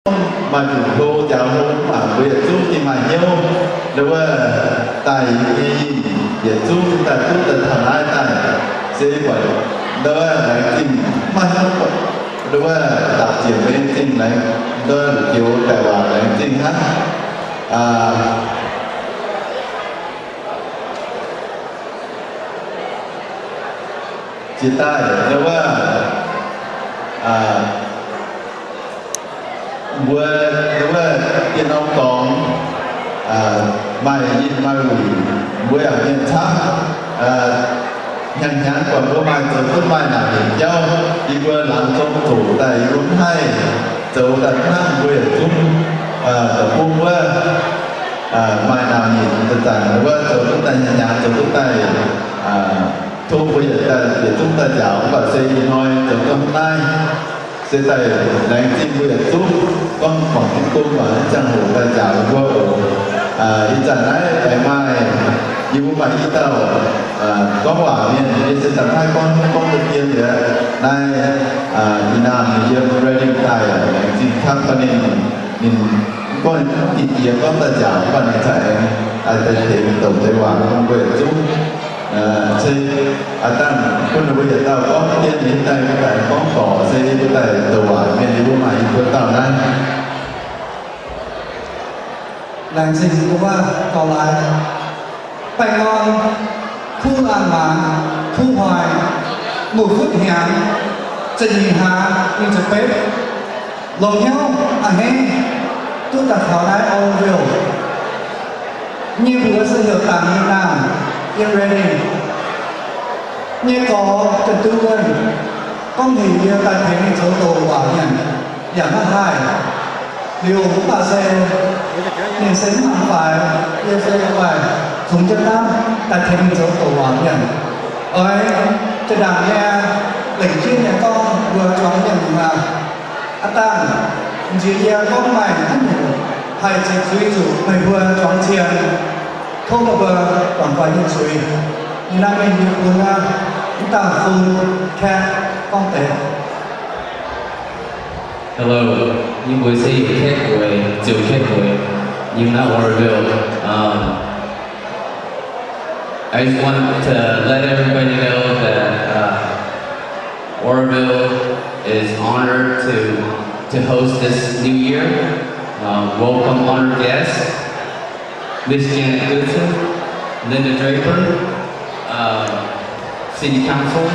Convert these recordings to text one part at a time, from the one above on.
maaih zuqc hlo, njaaux hlo mv baac mbuo yietc zungv gengh maaih hnyouv, nduov wuov, daaih yie nyei yietc zungv daaih duqv daaih taux naaiv daaih, se buatc nduov wuov laengz zingh maiv hnangv, nduov wuov dapc zienc laengz zingh laengz, nduov joux daaih waac laengz zingh hnangv. Jiex daaih nduov wuov, mbuo nduov wuov dieh norm dorngx maaih yinh maaih wuic, mbuo yaac mienh camv, hnyangx-hnyangx buatc mbuo maaih zoux duqv maaih naamh nyeic jauv, yie mbuo laangz zong zoqc daaih yie mbuo mv haih zoux daaih hnangv mbuo yietc zungv deic-bung wuov maaih naamh nyeic daaih zanc wuov zoux duqv daaih hnyangx-hnyangx zoux duqv daaih tov mbuo yietc daaih yietc zungv daaih njaaux, mv baac se ih hnoi zoux duqv naaiv, se daaih laengz zingh mbuo yietc zungv gorngv guangc Tin-Hungh waac nyei ziangh hoc daaih njaaux mbuo oc. Ih zanc naaiv aengx maaih, yie mbuo maaih i dauh gorngv waac mienh, yie se daaih maiv gorngv, gorngv deix dien liuz naaiv, ih naamh ninh yiem Reading daaih, laengz zingh camv bun ninh. Ninh mv gorngv ninh mv dingc jiex gorngv daaih njaaux, mv baac ninh caux aengx daaih tengx douc deix waac bun mbuo yietc zungv. Se aav dangh bun ninh mbuo yietc dauh gorngv dien liuz daaih, mbuo daaih gorngv dorc se yie mbuo daaih douc waac mienh, yie mbuo maaih yie mbuo dauh naaiv. Laengz zingh mbuo wuov gauh laaix. Baengh orn, kuv laanh maanz, kuv hnoi, muoz-futv hnyangx, ziepc nyeic hlaax, nyic ziepc betv, longc hnyouv a'hneiv duqv daaih taux naaiv Oroville nyei mbuox se heuc Dangc Nyei Naamh, yiem Reading nyei gorx Ga'ndun, gorngv heuc yie daaih tengx ninh zoux douc waac mienh yaac maiv haih. Liuz mv baac se ninh se mv mangc faix, yie se maaih zungx jienv naaiv daaih tengx ninh zoux douc waac mienh. Oix jaa-ndaangc nyei lengc jeiv nyei gorngv mbuo zuangx mienh aac, aav dangh nziex yie gorngv maaih hnangv nyungc haih ziqc zuiz zuqc meih mbuo zuangx cien, tov meih mbuo guangc guaax nyei zuiz. Ninh naaiv mingh yie bun mv dangh fun kaeqv gorngv deix. Hello, yie mbuox se Kaeqv Gueix, Ziouc Kaeqv Gueix, yiem naaiv Oroville. Um, I just want to let everybody know that uh, Oroville is honored to to host this new year. Um, welcome honored guests, Miss Janet Goodson, Linda Draper, uh, City Council.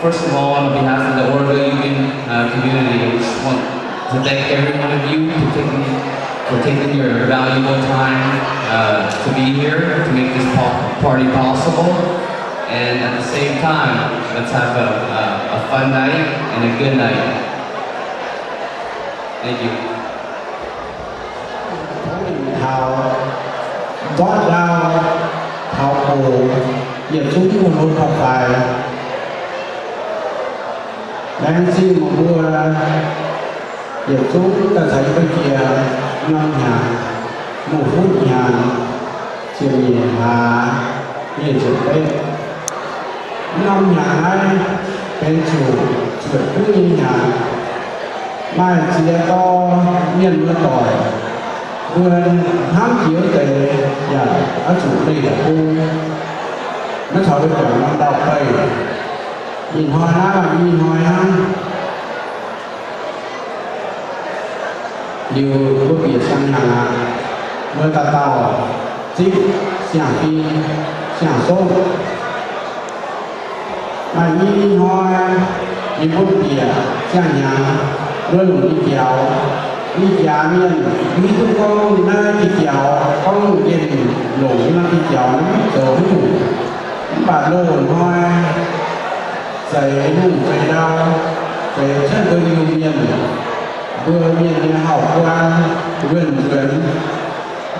First of all, on behalf of the Oroville Union uh, community, I just want to thank every one of you for taking for taking your valuable time uh, to be here to make this po- party possible. And at the same time, let's have a, a, a fun night and a good night. Thank you. Taux ndortv ndau, taux gox, yietc zungv mv hlo taux faix. Laengz zingh meih mbuo yietc zungv daaih caux yie mbuo jiex norm hnyangx, muoz-futv hnyangx, ziepc nyeic hlaax, nyic ziepc betv. Norm hnyangx naaiv benx zuqc zuotc kuv nyei hnyangx. Maaih ziex dauh mienh muoz-doic, mbuo hnamv jiex wuov deix yaac oix zuqc leih deic-bung, maiv caux mbuo juangc norm ndau-beih. Ih hnoi naaiv maaih i hnoi hnangv. Liuz mbuo bieqc siang-hnyangx aqv. Mbuo dauh dauh zipv siang-fim, siang-sopv. Maaih i hnoi, ninh mbuo bieqc siang-hnyangx, mbuo longc diuh jaux. Ih jaax mienh mv hiuv duqv gorngv naaiv diuh jaux gorngv ninh longc nyei norm diuh jaux mv zoux haaix nyungc. Mv baac loz-hnoi zeix hungh zeix ndau, zeix cuotv mbuo Iu-Mienh, mbuo mienh nyei hauv-guaan, wuonh nzuonx,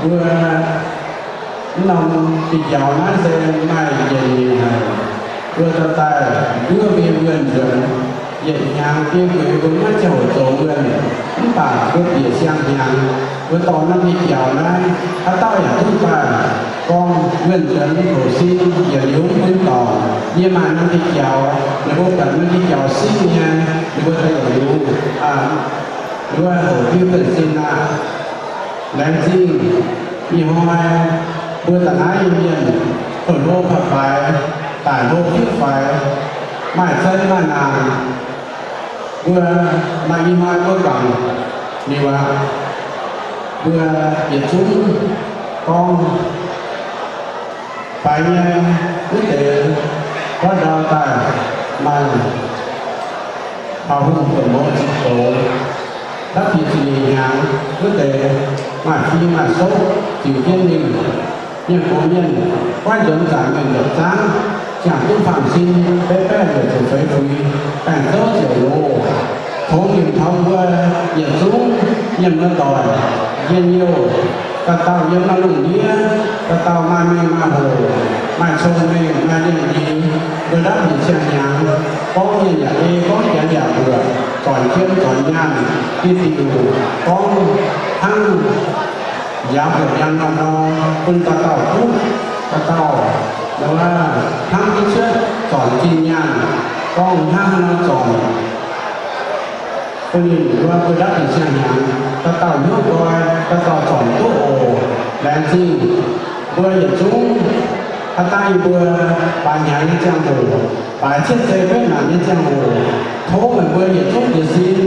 mbuo mv norm diuh jaux naaiv se maaih yietc nyeic haic. Mbuo dorh daaih nduov mbuo wuonh nzuonx, yietc hnyangx biei gueix mbuo maiv ziangh hoc zoux wuonh, mv baac mbuo bieqc siang-hnyangx Mbuo dorh norm diuh jauv naaiv, haaix dauh yaac duqv daaih gorngv wuonh nzuonx houc sin yietc liuz mv bun dorngc. Yie maaih norm diuh jauv, ninh mbuo buatc norm diuh jauv singv nyei, ninh mbuo daaih yietc liuz, ninh mbuo houc diuv buonv sin aqv. Laengz zingh ih hnoi mbuo da'naaiv nyei mienh, houc hlo faix-faix, daic hlo fiuv-faix, maaih zei maaih naanc. Mbuo maaih ih hnoi mbuo guangc liuz aqv. Mbuo yietc zungv gorngv faix nyei wuov deix gorngv ndau daaih maaih taux hungh doqc mouz ziqc goux, ndapv bieqc ziepc nyeic hnyangx wuov deix maaih fing maaih soqv ziux jienv mingh. Mienh gox mienh goiv nzuonx zaangc mienh nzuonx zaangv, ziangh duqv faam-sin, beiv baeqv nzueic zuqc feix fuix, baengc zouv ziouc loz. Tongx nimc taux mbuo yietc zungv mienh muoz-doic, njien-youh, dauh dauh yiem naaiv lungh ndiev, dauh dauh maaih mengh maaih hoc, maaih cong-mengh maaih lienh liz, mbuo ndapv nyei ziangh hnyangx, gorngv mienh yaac ei, gorngv janx yaac mbuoqc, zornc jiem zornc nyaanh, diuh diuc gorngv hnangv njaaux mbuoqc nyaanh nor nor, bun dauh dauh duqv, dauh dauh hnangv duqv cuotv zornc zinh nyaanh, gorngv hnangv haaix nor zornc. Bun ninh mbuo mbuo ndapv nyei ziangh hnyangx, dauh dauh hnyouv nqoi, dauh dauh zornc duqv oc. Laengz zingh mbuo yietc zungv, haaix dauh yie mbuo baaix hnyangx nyei ziangh hoc, baaix cietv zei betv naanc nyei ziangh hoc, tov meih mbuo yietc zungv jiez sin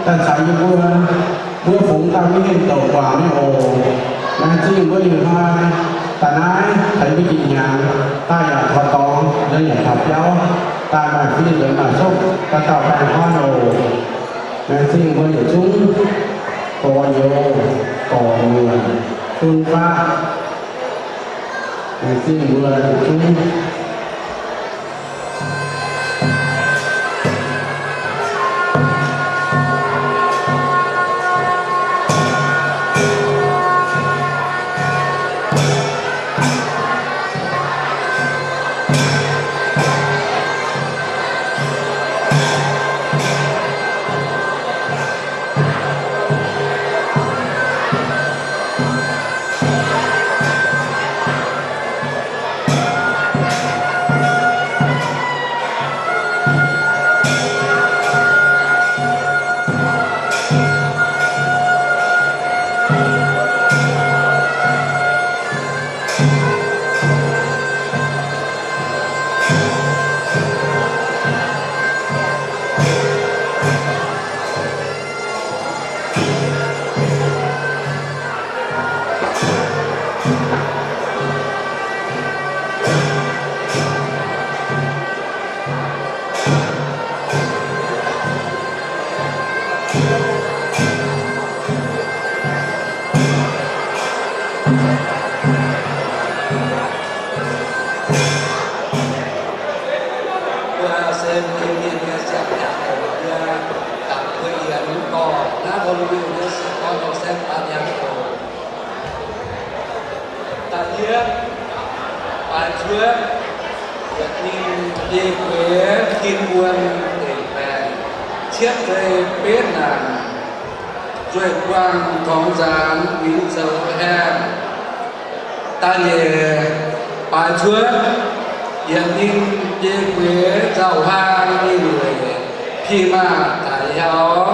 daaih caux yie mbuo, mbuo fungx dauh mingh hengh douc guangc nyei oc. Laengz zingh mbuo ih hnoi daaih naaiv taux mbuo jiex hnyangx, daaih yaac taux dorngx, nzuonx yaac taux biauv, daaih maaih fing nzuonx maaih soqv, dauh dauh baengh orn oc. Laengz zingh mbuo yietc zungv gorx youz, gorx muonc, fun faqv. Laengz zingh mbuo yietc zungv. Mbuo se mbuo Iu-Mienh nyei siang-hnyangx oc. Yie dangc mbuo yienx dorh naaiv Halloween nyei sic gorn dorh saeng baaix hnyangx oc. Da'yietv, baaix cuotv, yietc ninh biei gueix tin wuonh deic baengc, cietv zei betv naanc, nzueic buangh torngx nzaanx, winx zoux haengh. Da'nyeic, baaix cuotv, yietc ninh biei gueix nzauh hlaang ninh weic pih maah daic hiaux,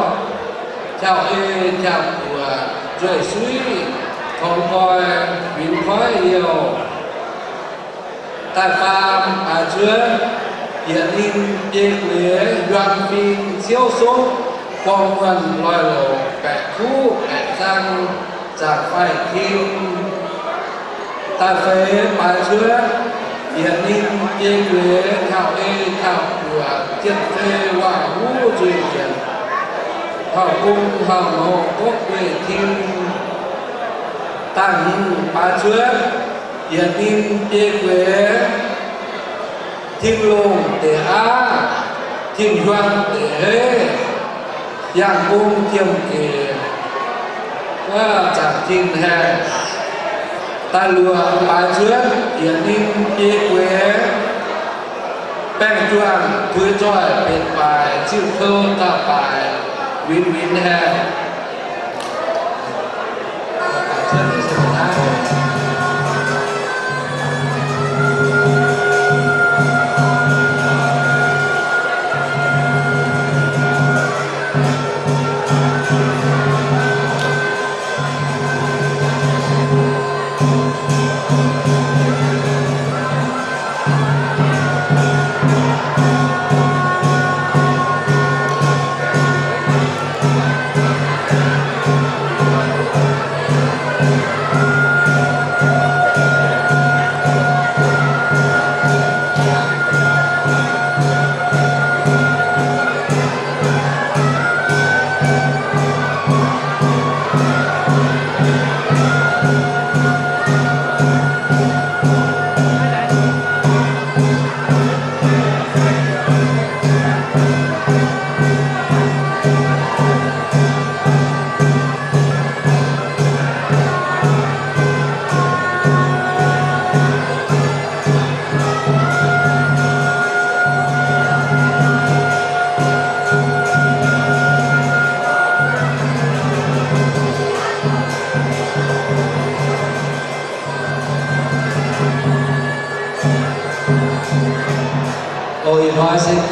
tiauv ei tiauv buoqc, nzueic suiv, torngx nqoi, winx koiv youh. Da'faam, baaix cuotv, yietc ninh biei gueix yuang fing ciouv sopv, buang wuonh loih louc, baeqc kuv baeqc zaang, zaangc faix-tin. Da'feix, baaix cuotv, yietc ninh biei gueix tiauv ei tiauv buoqc, jien-fei waac-huv nzuih njiec, hauv gong hauv mouz gopv weih tin. Da'hmz, baaix cuotv, yietc ninh biei gueix tin-longh deix aav, tin-hiuang deix heiv, yangh gong tiemh gec, wuov zaangc tin haengh. Da'luoqc, baaix cuotv, yietc ninh biei gueix baengh juangc tuix zoih benx baaic, ziuh kou dauh baaic, winx winx haengh.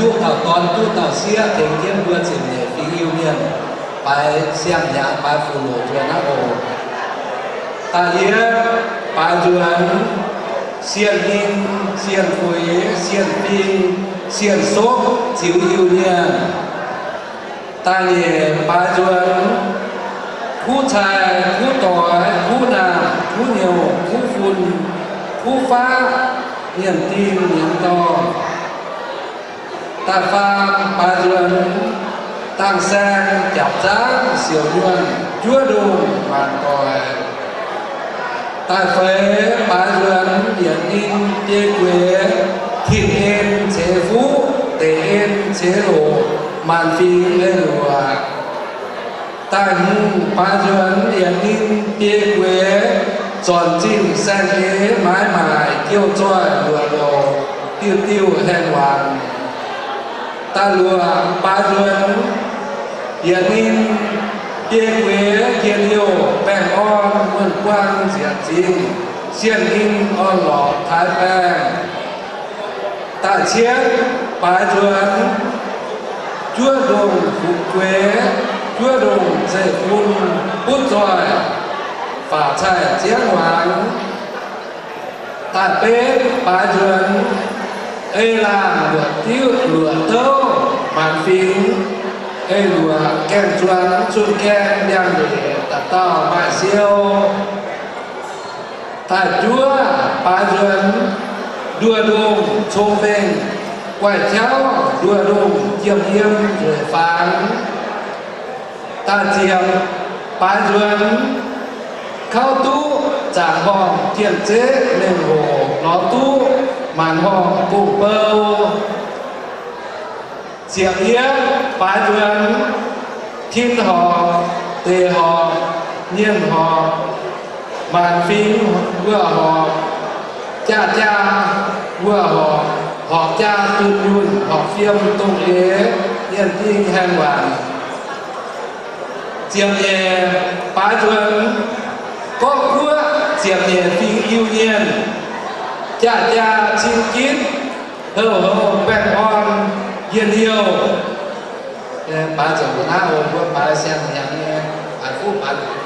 duqv dauh dorn duqv dauh sieqv tengx jienv mbuo ziepc nyeic fingx Iu-Mienh, baaix siang-hnyangx baaix fu-loc nzuonx aqv oc. Da'yietv, baaix nzuonx Sienh Ninh, Sienh Fuix, Sienh Fing, Sienh Sopv ziux Iu-Mienh. Da'nyeic, baaix nzuonx Kuv Cai, Kuv Doix, Kuv Naamh, Kuv Nyouh, Kuv Fun, Kuv Faqv, Mienh Ding, Mienh Dorngh. Da'faam, baaix nzuonx Dangh Saeng, Japc Zaangv, Siouc Nyuonh, Juov Ndongh, Maanc Doic. Da'feix, baaix nzuonx Yietc Ninh, Biei Gueix, Tin En, Ceix Fuqv, Deic En, Ceix Loc, Maanc Fingx, Ei Luoqc. Da'hmz, baaix nzuonx Yietc Ninh, Biei Gueix, Zornc Zinh, Saeng-Eix, Maaiz Maaic, Jouv Zoih, Luoqc Louc, Diuh Diuh, Haengh Waanc. Da'luoqc, baaix nzuonx Yietc Ninh, Biei Gueix, Njien-Youh, Baengh Orn, Wuonh Buang, Nzieqc Zingh, Sienh Ninh, Orn-Lorqc, Taaix Baengh. Da'cietv, baaix nzuonx Juov Ndongh, Fu'jueiv, Juov Ndongh, Zeiv-Fun, Butv Zoih, Faatv Caih, Ziangv Waanc. Da'betv, baaix nzuonx Ei Laangh, Luoqc Diuv, Luoqc Douv, Maanc Fingx, Ei Luoqc, Gaengh Zuangx, Cun Gaengh, Ndiangx-Ndeic, Da'dauh, Maaih Siou. Da'juov, baaix nzuonx Nduoh Ndongh, Cong-Mengh, Guaih Qauv, Nduoh Ndongh, Jiem Yiem, Nzueic Fangx. Da'ziepc, baaix nzuonx Kauv Duqv, Zaangc Horngh, Jien Zeqv, Mengh Hoc, Lorz Duqv, Maanc Horngh, Gong-Bou. Ziepc yietv, baaix nzuonx Tin Horpc, Deic Horpc, Nyienh Horpc, Maanc Fingx, Wuoqc Horpc, Jaa-Jaa, Wuoqc Horpc, Horpc Jaa, Dunh Yunh, Horpc Fiem, Dongh Eix, Nyienh Ding, Haengh Waanc. Ziepc nyeic, baaix nzuonx Gorqv Guoqv, Ziepc Nyeic Fingx Iu-Mienh, Jaa-Jaa, Cin Gitv, Houh Houh, Baengh Orn, Njien-Youh. Baaix zuqc mbuo naaiv oc, mbuo baaix siang-hnyangx nyei, baaix fuqv baaix lueic.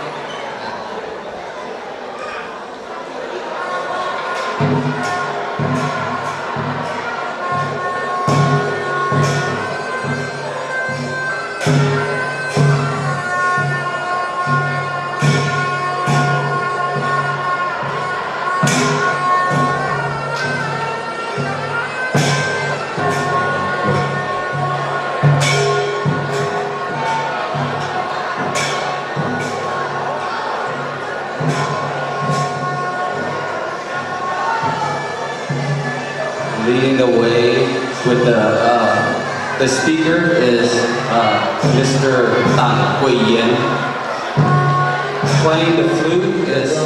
Leading the way with the, uh, the speaker is, uh, Mister Dangc Gueic Yienx. Playing the flute is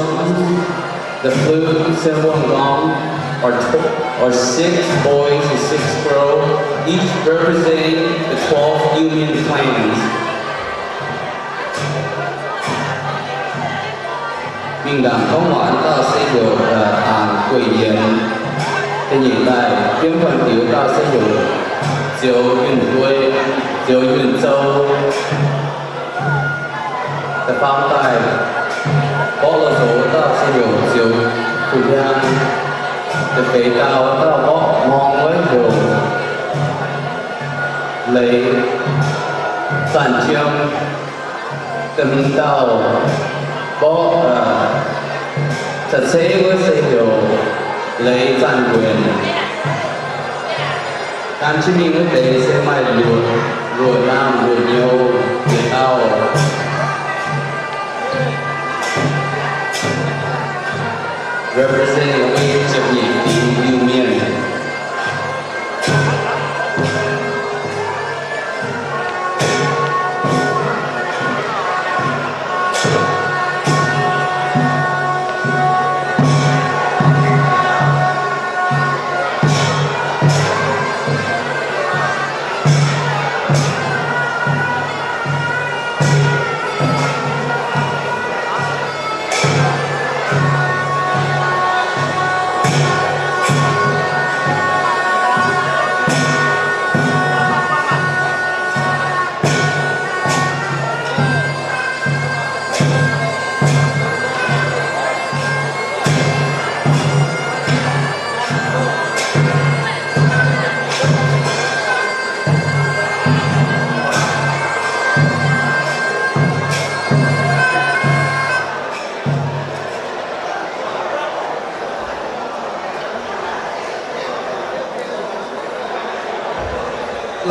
the flute, cymbal, and gong are tw-, are six boys and six girls, each representing the twelve Iu-Mien clans. Mingh ndaangc gorngv waac dauh se heuc Dangc Gueic Yienx. Da'nyeic daaih biomv buatc diux dauh se heuc Zioux Yunh Guei, Zioux Yunh Zou. Da'faam daaih mborqv la'zoux dauh se heuc Zioux Fu'Hiaang. Da'feix dauh dauh mborqv hmong wuov heuc Leiz Zanc Jiem. Da'hmz dauh mborqv, aa, ca'ceiv wuov se heuc Leiz Zanc Wuonc. Gan jienv mingh wuov deix se maaih luoqc, luoqc naamh luoqc nyouz yietc dauh. Representing the Ziepc Nyeic Fingx Iu-Mienh.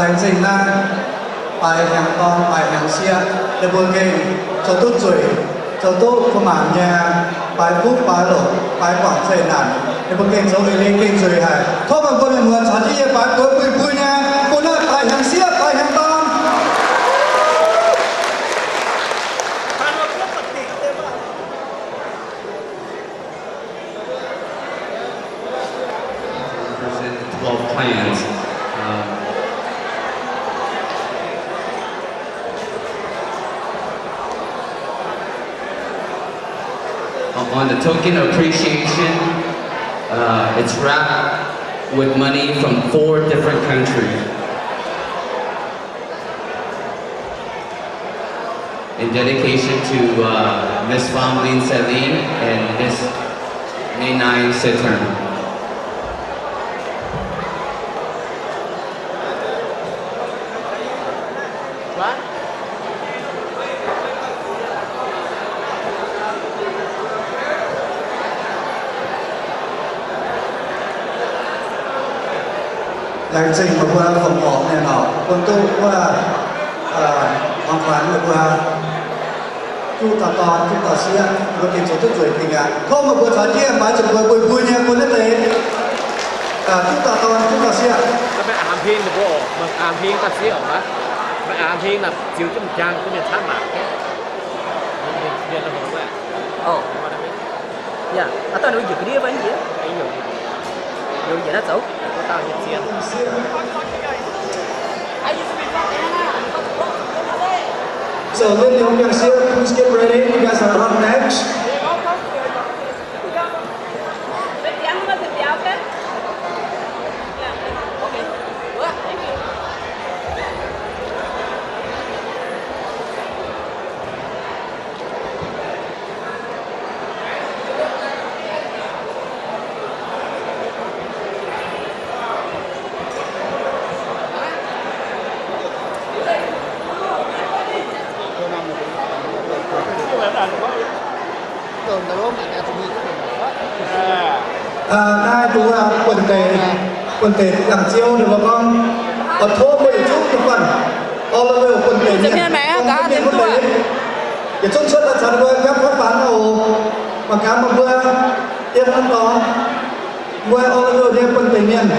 Laengz zingh naaiv baix hnyangx-dorn, baix hnyangx-sieqv, ninh mbuo gengh zoux duqv zueiz, zoux duqv kuv maanc nyei, baix fuqv baix longc, baix guangc zeqc naanc, ninh mbuo gengh zoux eix leiz gengh zueiz haic. Tov meih mbuo mienh muoz caux jienv yie baix buoz buiv-buiv nyei bun naaiv baix hnyangx-sieqv, baix hnyangx-dorn. Represent the twelve clans. Um, on the token of appreciation, uh, it's wrapped with money from four different countries. In dedication to, uh, Miss Pham Linh Sat Linh and Miss Nay Nay Sat Tern. Laengz zingh meih mbuo fongc horc mienh oc, bun duqv wuov, aa, ของขวัญ meih mbuo juqv dauh dorn juqv dauh sieqv, mbuo gengh zoux duqv zueiz dingh aqv. Tov meih mbuo caux jienv maaiz zuqc mbuo buiv-buiv nyei bun naaiv deix, aa, juqv dauh dorn juqv dauh sieqv. Meih aengx heng ninh mbuo oc, meih aengx heng dauh sieqv oc, meih aengx heng naaic ziux jienv m'jangc duqv mienh camv mangc. Oh. Yeah, I thought we could do it, but yeah. So, Linh Yong Yang Siew, please get ready. You guys are up next. Aa, naaiv duqv buonv deix, buonv deix yangh ziouv ninh mbuo gorngv, oix tov mbuo yietc zungv da'faanh orlev buonv deix mienh, yietc zungv cuotv daaih caux ninh mbuo nqapv kuaaiv fangx oc. Mangc gaax meih mbuo yiem norm dorngx, mbuo orlev nyei buonv deix mienh,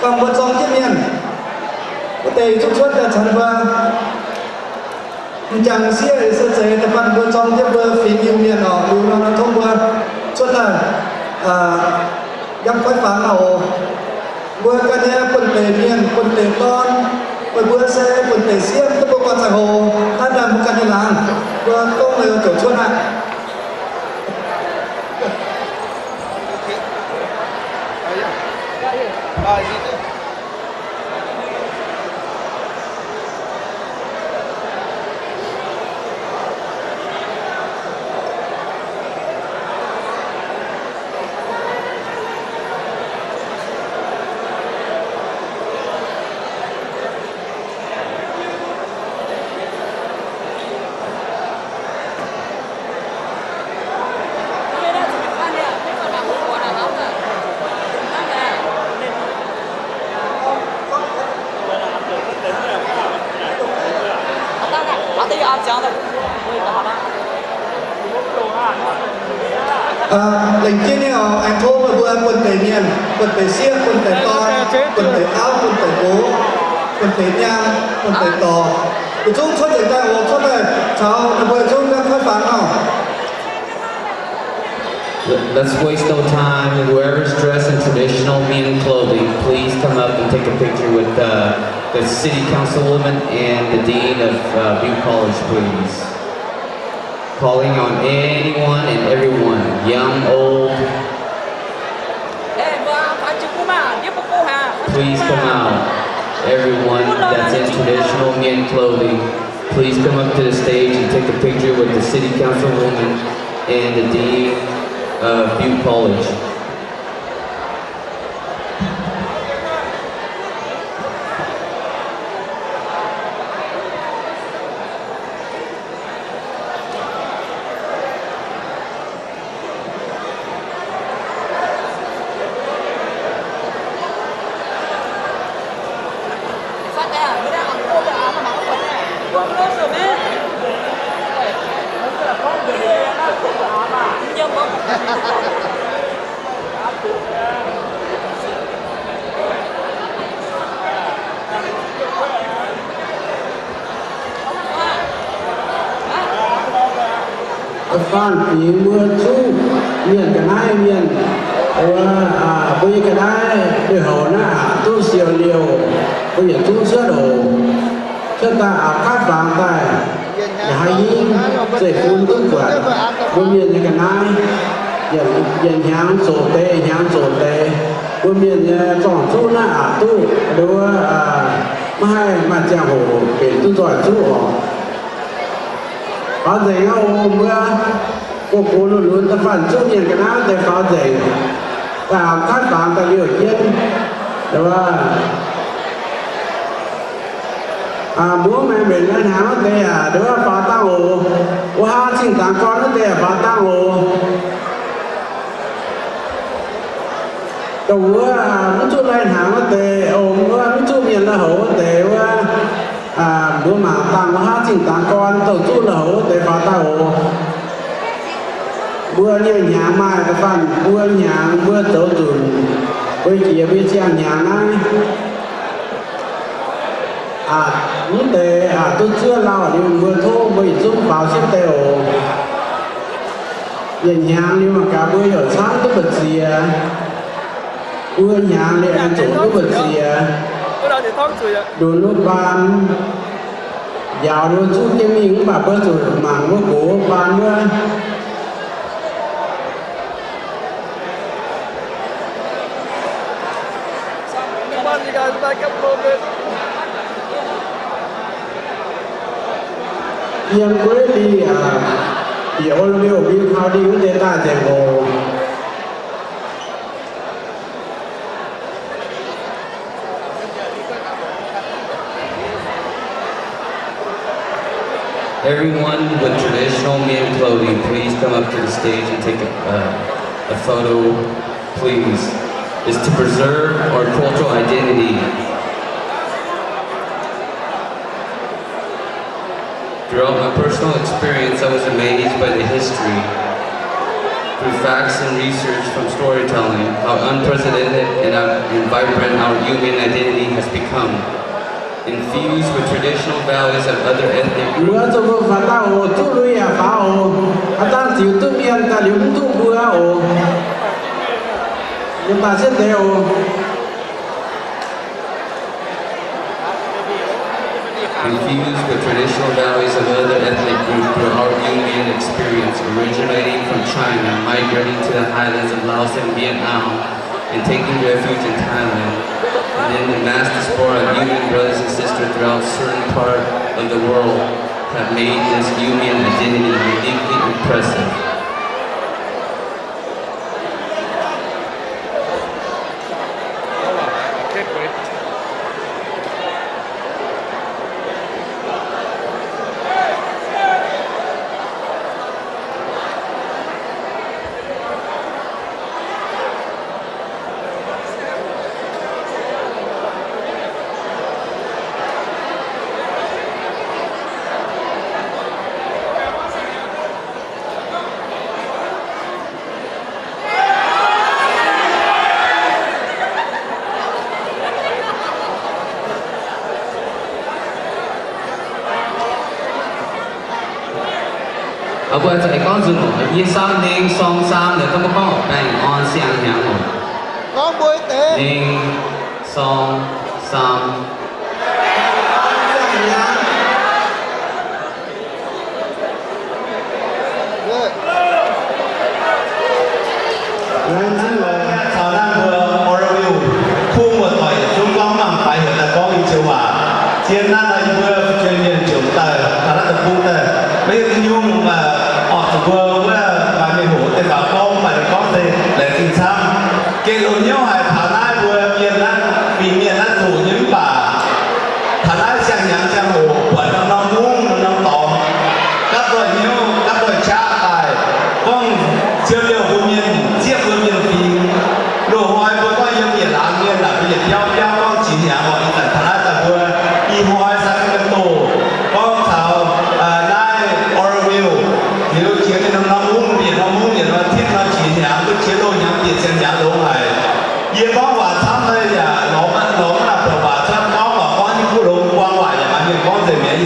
gorngv mbuo zorng jienv mienh, wuov deix yietc zungv cuotv daaih caux ninh mbuo m'jangc m'sieqv se zeiz da'faanh mbuo zorng jienv mbuo fingx Iu-Mienh oc. Liuz nor tov mbuo cuotv daaih nqapv kuaaiv fangx oc. Mbuo ganh nyei buonv deix mienh, buonv deix dorn, meih mbuo se buonv deix sieqv, duqv mbuo guanh ziangh hoc naaiv daaih mbuo ganh nyei laangz, mbuo dongh meih mbuo ziouc cuotv aqv. Aa, lengc jienv nyei oc, aengx tov meih mbuo buonv deix mienh, buonv deix sieqv, buonv deix dorn, buonv deix auv, buonv deix nqox, buonv deix nyaanh, buonv deix dorc, yietc zungv cuotv nzengc daaih oc, cuotv daaih caux meih mbuo yietc zungv nqapv kuaaiv fangx oc. Let- Let's waste no time. Whoever's dressed in traditional Mien clothing, please come up and take a picture with, uh, the city councilwoman and the dean of, uh, Butte College, please. Calling on anyone and everyone, young, old. Please come out. Everyone that's in traditional Mien clothing, please come up to the stage and take a picture with the city councilwoman and the dean of Butte College. Da'faanh fingx mbuo zuqv mienh ga'naaiv mienh, mbuo, mbuo nyei ga'naaiv lui-houx naaiv aqc duqv siou liouh, mbuo yietc zungv cuotv oc. Cuotv daaih aqc kaatv fangx daaih, yaac haaix nyungc zeiv-fun duqv buatc mbuo mienh nyei ga'naaiv, yietc hnyangx zoqc deix, hnyangx zoqc deix, mbuo mienh nyei zorng-zuqv naaiv aqc duqv, wuov, maiv haih maaih ziangh hoc benx duqv nzoih zuqv oc. Faaux nzengc aqv oc, mbuo gox gox lunx lunx da'faanh zuqv mienh ga'naaiv deix faaux nzengc, daaih aqc kaatv fangx daaih liouh jienv. Mbuo maengx mbenc lai-hnaangx wuov deix aqc, nduov faaux dangh oc. Wuov haav zingh dangx gorn wuov deix aqc faaux dangh oc. Dongh wuov mv zuqc lai-hnaangx wuov deix, wuov mv zuqc mienh lai-houx wuov deix wuov, mbuo mangc dangh wuov haav zingh dangx gorn, dongh zuqc lai-houx wuov deix faaux dangh oc. Mbuo nyei hnyangx maaih da'faanh buo hnyangx mbuo zoux nzunc, mbuo jiex mbuo nyei ziangh hnyangx naaiv. Aqc mv deix aqc duqv zuov lauh liuz mbuo tov mbuo yietc zungv faaux sieqv deix oc. Yietc hnyangx liuz mangc gaax mbuo yaac camv duqv mbu'ziex. Mbuo hnyangx liuz aengx zoqc duqv mbu'ziex. Lunx wuov baan, njaaux ninh mbuo zuqv jienv mingh mv baac mbuo zuqc mangc mbuo gox wuov baan wuov. Yiem gueiv lingh aqv, bieqc O L V O V kaux lingh wuov deix daaih nzengc oc. Everyone with traditional Mien clothing, please come up to the stage and take a, uh, a photo, please. It's to preserve our cultural identity. Throughout my personal experience, I was amazed by the history. Through facts and research from storytelling, how unprecedented and, uh, and vibrant our Iu Mien identity has become. Infused with traditional values of other ethnic groups. Mbuo zoux mbuo faaux daaih oc, zuqv lui yaac faaux oc. Aav dangh ziux duqv mienh daaih liuz mv duqv mbuo oc. Yiem daaih sieqv deix oc. Infused with traditional values of other ethnic groups through our Iu Mien experience, originating from China, migrating to the highlands of Laos and Vietnam, and taking refuge in Thailand, and then the mass diaspora of Iu Mien brothers and sisters throughout certain part of the world have made this Iu Mien identity uniquely impressive. Mbuo za'gengh gorngv nzunc oc, yie samv ning song samv naaic, gorngv mbuo gorngv baengh orn siang-hnyangx oc. Gorngv mbuo deix. Ning, song, samv. Laengz zingh oc. Taux naaiv mbuo Oroville kungx muoz-doic yietc zungv gorngv mangc faix heuc daaih gorngv nyei joux waac. Zien naaiv nor yie mbuo fu'jueiv mienh ziouc daaih taux naaiv deic-bung daaih, maiv hiuv duqv nyungc, orqc, zuqc mbuo wuov maaih mienh hoc deix faaux gorngv, maaih deix gorngv deix laengz zingh camv. Gengh loz-hnyouv haic taux naaiv mbuo mienh naaiv, fingx mienh naaiv zuqc nyei mv baac taux naaiv siang-hnyangx ziangh hoc buatc norm-norm mungv norm-norm dorngx, gapv doix hnyouv gapv doix qaqv daaih, gorngv siou liouh mbuo mienh, zieqv mbuo mienh fingx. Loz-hnoi mbuo gorngv yiem yietc laangz mienh naaic, mbuo yietc biauv biauv gorngv qiex hnyangx oc. Ih zanc taux naaiv daaih mbuo ih hnoi Sacramento, gorngv taux naaiv Oroville, liuz jiex mingh norm-norm mungv, yietc norm mungv yietc norm titv nor qiex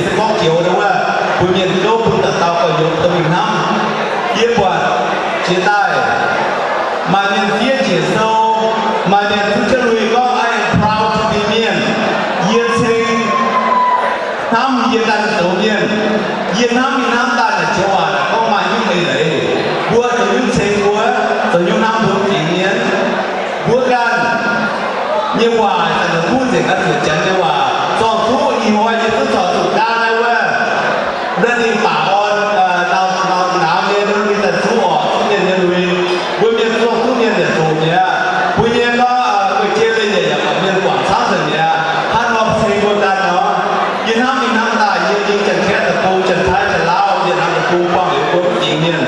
se gorngv joux wuov, mbuo mienh gouv bun dauh dauh gorx-youz dorh mingh hnamv. Yie buatc jiex daaih maaih mienh fiev njiec sou, maaih mienh zuqc jienv lui gorngv, I am proud to be Mienh. Yie ceng hnamv yie ganh zoux mienh. Yie hnamv mingh hnamv daaih naaic joux waac naaic gorngv maaih nyungc eix leiz. Mbuo zoux nyungc ceng mbuo, zoux nyungc hnamv mbuo fingx mienh. Mbuo ganh nyei waac zanc-zanc kuv nzengc ganh zuqc janx nyei waac. Zorng-zuqv ih hnoi yie duqv caux zuqc gaanv naaiv wuov, naaiv ninh baac orn, nauz, nauz, nauz nyei, ninh daaih zuqv orqc, zuqv mienh nyei lui. Mbuo mienh zorng-zuqv mienh yietc zuqc mi'aqv. Mbuo nyei gorngv guei-jei leiz-nyeic yaac buatc mienh guangc camv nzengc mi'aqv. Hnangv nor ceng mbuo ganh nor, yie hnamv mingh hnamv daaih yie mingh Janx-Kaeqv deic-bung, Janx-Taiv, Janx-Lauv, Mienh naaiv deic-bung buangh liuz mbuo mv fingx mienh,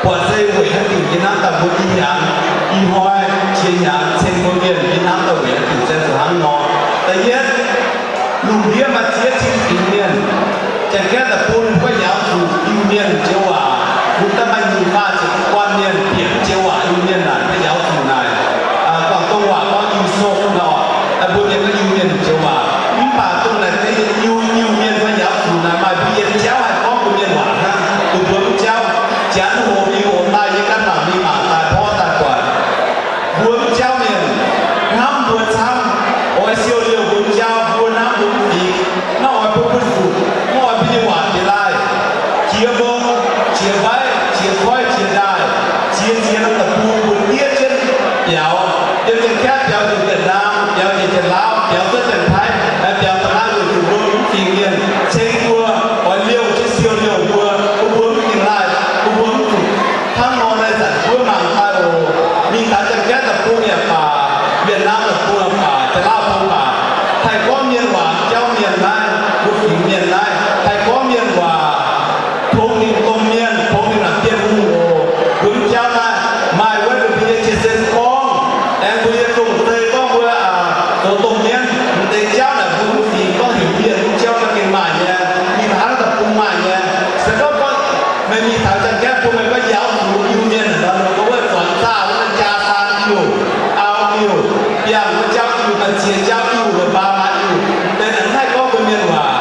buatc se weic haaix diuc yie hnamv daaih mbuo ih hnyangx, ih hnoi, qiex hnyangx ceng mbuo mienh, yie hnamv daaih weic haaix diuc se zuqc hnangv nor. Da'yietv, lungh ndiev maaih ziex cin fingx mienh, Janx-Kaeqv deic-bung ninh mbuo yaauc zuqc Iu-Mienh joux waac, mbuo daaih maaih nyic faah ziepc guanh mienh bieqc joux waac Iu-Mienh naaic mbuo yaauc zuqc naaic. Guangc dongh waac gorngv Iu-Sou nor, mbuo mienh gorngv Iu-Mienh joux waac. Mv baac dongh naaic Iu, Iu-Mienh mbuo yaauc zuqc naaic maaih mbuo yietc jauv haih gorngv mbuo mienh waac hnangv, dongh mbuo mv jauv. Janx hoc mingh oc daaih yie ganh mangc mingh mangc daaih porv daaih buatc mbuo mv jauv mienh hnamv mbuo camv, oix siou liouh mbuo mv jauv, mbuo hnamv mbuo mv fingx, maiv oix bun mbuo zuqc, maiv oix mbuo nyei waac jiex laaih. Jiex mbong, jiex mbaiv, jiex koiv, jiex ndaaih, jiex ziex norm deic-bung mbuo diev jienv biaux. Yiem Janx-Kaeqv biaux njiec Vietnam, biaux njiec Janx-Lauv, biaux cuotv Janx-Taiv, biaux da'naaiv weic zuqc mbuo mv fingx mienh ceng mbuo, oix liouh jienv siou liouh mbuo, bun mbuo mv fingx laaih, bun mbuo mv zuqc. Hnangv nor naaiv zanc mbuo mangc daaih oc, mingh taux Janx-Kaeqv deic-bung yaac baac, Vietnam deic-bung yaac baac, Janx-Lauv deic-bung baac, haih gorngv mienh waac jauv mienh naaiv, mbuo fingx mienh naaiv, haih gorngv mienh waac, tongx ninh domh mienh, tongx ninh naaic Bienh Hungh oc. Mbuo mv jauv naaiv maaih wuov ninh mbuo nyei jiex sen gorngv, aengx mbuo nyei longc zei gorngv mbuo zoux domh mienh. M'deix jauv naaic mbuo mv fingx gorngv heuc mienh mv jauv ganh gengh maaih nyei, mingh taux naaiv deic-bung maaih nyei. Se gorngv gorngv meih mingh taux Janx-Kaeqv bun meih gorngv yaauc zuqc Iu-Mienh naaic nor, ninh mbuo wuov zuangx zaah wuov jaa saan Iu, aau Iu, biangh wuov jauv Iu, maaih ziex jauv Iu, maaih mbaa maan Iu, m'deix naaic mv haih gorngv mbuo mienh waac.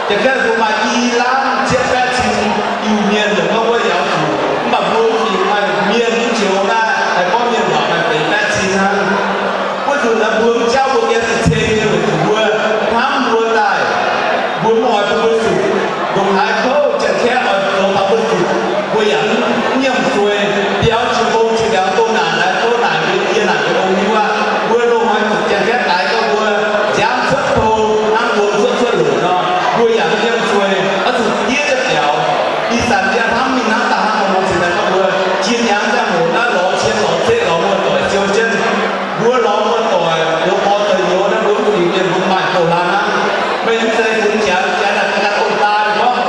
Janx-Kaeqv deic-bung maaih i laanh cietv baeqv cin Iu-Mienh, dongh gorngv wuov yaauc zuqc, mv baac mbuo fingx maaih mienh mv joux naaiv haih gorngv mienh waac maaih deix baeqv cin hnangv. Wuov nzunc naaiv mbuo mv jauv mbuo gengh zuqc ceng nyei weic zuqc mbuo hnamv mbuo daaih, mbuo mv oix bun mbuo zuqc. Ndongc haaix kouv Janx-Kaeqv oix zoux taux mbuo zuqc, mbuo yaac mv nyiemc zueiz. Biaux jiex mbong jiex mbiauz dongh naaic naaiv kouv naaic mbuo yie naaic mbuo ong hiuv aqv. Mbuo loz-hnoi zuqc Janx-Kaeqv daix gorngv mbuo nziaamv cuotv pou hnangv mbuo cuotv cuotv loc nor, mbuo yaac mv nyiemc zueiz, oix zuqc diev jienv biaux. Ih zanc yie hnamv mingh hnamv daaih hnangv nor, cingx daaih gorngv mbuo jiex hnyangx ziangh hoc naaiv lorz cien lorz ceqv lorz muoz-doic siou jienv. Mbuo lorz muoz-doic, youz gorx zoux youz naaiv, mbuo mv fingx mienh mbuo maaih douz-hlan hnangv. Meih mv zeiz fungx Janx, Janx naaic ganh ong-daa gorngv,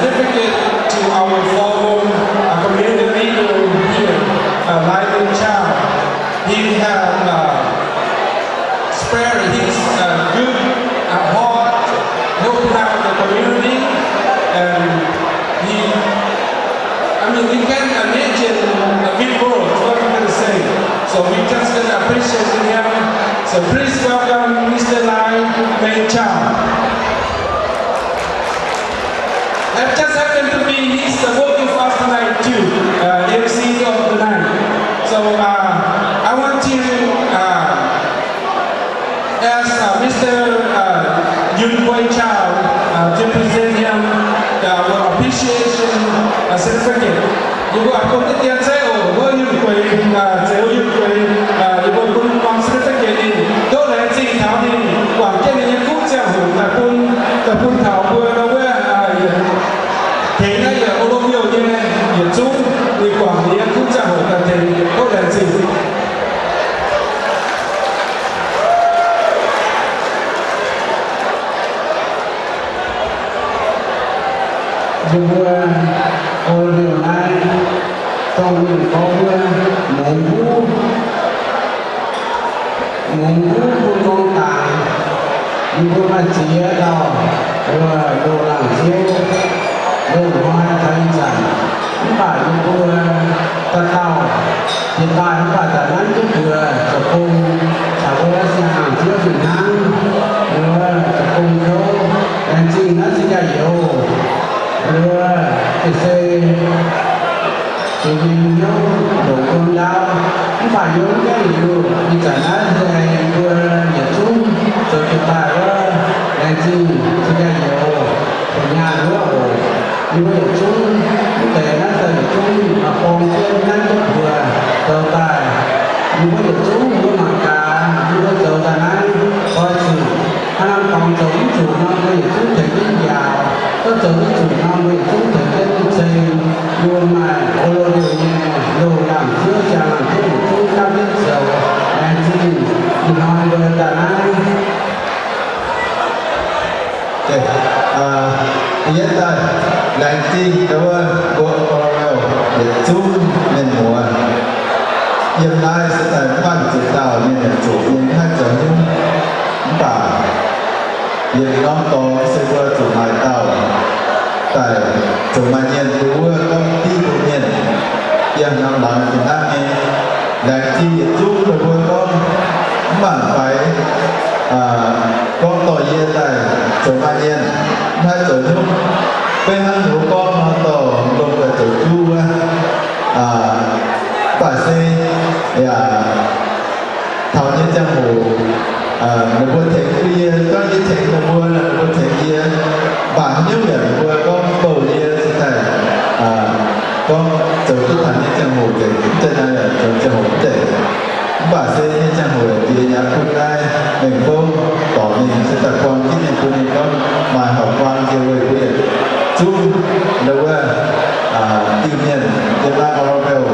certificate to our former, uh, community leader here, uh, Lai Min Chao. He have, uh, spared his, uh, good, uh, heart, helping out the community, and he, I mean, we can't imagine the big words, what I'm gonna say. So we just gonna appreciate him. So please welcome Mister Lai Min Chao. It just happened to be he's the working for us tonight too, uh, M C of the night. So, uh, I want to, uh, ask, uh, Mister, uh, Yun Kuei Chao, uh, to present him the, our appreciation, uh, certificate. Yie mbuo a'gomh deix dien zeiv oc, wuov Yun Kuei, uh, Zeux Yun Kuei, uh, yie mbuo bun muangx certificate ninh, tov laengz zingh taux ninh guangc jienv ninh nyei kuv ziangh hoc daaih bun, daaih bun taux mbuo nor wuov, uh, yietc tengx naaiv yietc O Lo Miuh nyei yietc zungv, ninh guangc ninh nyei kuv ziangh hoc daaih tengx, tov laengz zingh. Yie mbuo O Lo Miuh naaiv, dongh ninh gorngv wuov mungz huv, mungz huv bun gorngv dangx, yie mbuo maaih ziex dauh, wuov loz-laangz ziouv, loz-hnoi taux ih zanc, mv baac yie mbuo dauh dauh jiex daaih mv baac daaih nanv jienv mbuox zoux gong caux wuov siang-laangz ziouv fih hnangv, wuov zoux gong kouv, laengz zingh naaiv se jaax-youz, wuov se jiex nyei hnyouv longc gong ndaauv, mv baac yie mv gaengh liuz, ih zanc naaiv se mbuo yietc zungv zoux jiex daaih wuov, laengz zingh se jaax-youz, zoux nyaanh wuov oc. Yie mbuo yietc zungv mv deix naaiv se yietc zungv maaih borng jienv nanv jienv mbuox zoux daaih. Yie mbuo yietc zungv mbuo mangc gaax, yie mbuo zoux daaih naaiv oix zuqc hnangv naaiv dorngx zoux mv zuqc nor, mbuo yietc zungv tengx jienv njaaux, gorngv zoux mv zuqc nor, mbuo yietc zungv tengx jienv mv ceng. Yie mbuo maaih O Lo Miuh nyei loz-laangz ziouv, siang-laangz ziouv yietc zungv gapv jienv zoux. Laengz zingh ih hnoi mbuo daaih naaiv. Yietc daaih laengz zingh ndau wuov mbuo O Lo Miuh yietc zungv mienh muoz. Yiem naaiv se daaih mv maaih ziex dauh mienh yaac zuqc mienh haih zoux nyungc, mv baac yiem norm dorngx se mbuo zuqc maaih dauh daaih zoux maaih mienh bun wuov gorngv div bun mienh. Yiem norm laangz fih hnangv nyei. Laengz zingh yietc zungv meih mbuo gorngv mv mangc faix, gorngv dorh yie daaih zoux maaih mienh, mv haih zoux nyungc. Beiv hnangv ninh mbuo gorngv nor dorh longc daaih zoux juv wuov, mv baac se yaac taux nyei ziangh hoc, ninh mbuo tengx duqv yie, gorngv yie tengx ninh mbuo, ninh mbuo tengx yie, mv baac haaix nyungc yaac ninh mbuo gorngv bouh yie se daaih gorngv zoux duqv taux nyei ziangh hoc nzengc, mv zeiz naaiv yaac zoux ziangh hoc mv zeiz. Mv baac se nyei ziangh hoc yaac jiex yaac bun naaiv mengh fouv dorc mingh se daaih buang jienv mingh bun ninh gorngv maaih horpc buang njiec weih bun yietc zungv ndau wuov diuh mienh yiem naaiv Oroville.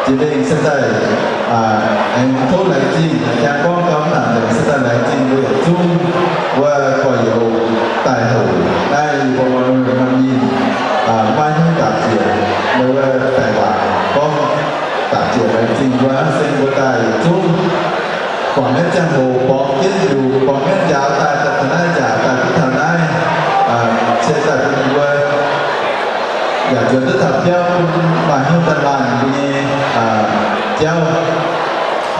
Jiex mingh se daaih aengx tov laengz zingh, jangx gorngv gau mv nangc nzengc se daaih laengz zingh mbuo yietc zungv wuov gorx-youz daaih hoc naaiv yie mbuo Oroville nyei, maaih hnyouv ndaapc ziec ndau wuov daaih waac gorngv ndaapc ziec laengz zingh mbuo se mbuo daaih yietc zungv guangc naaiv ziangh hoc borngz jienv liuz, borngz jienv njaaux daaih, daaih taux naaiv njaaux daaih duqv taux naaiv, se daaih bun mbuo yaac nzuonx duqv taux biauv bun maaih hnyouv daaih laanh mbuo nyei jauv.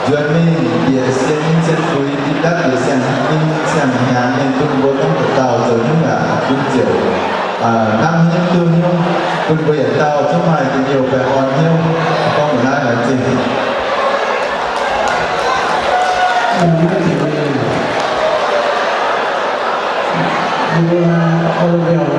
Nzuonx mingh bieqc sien hmien sien fuix, dinh dapv bieqc siang-hmien siang-hnyangx mingh bun mbuo gorngv dauh dauh zoux hnyouv yaac bun ziouc hnamv hnyouv duqv hnyouv, bun mbuo yietc dauh zungv maaih dinh youh baengh orn hnyouv. Gorngv mbuox naaiv laengz zingh. Mbuo O Lo Miuh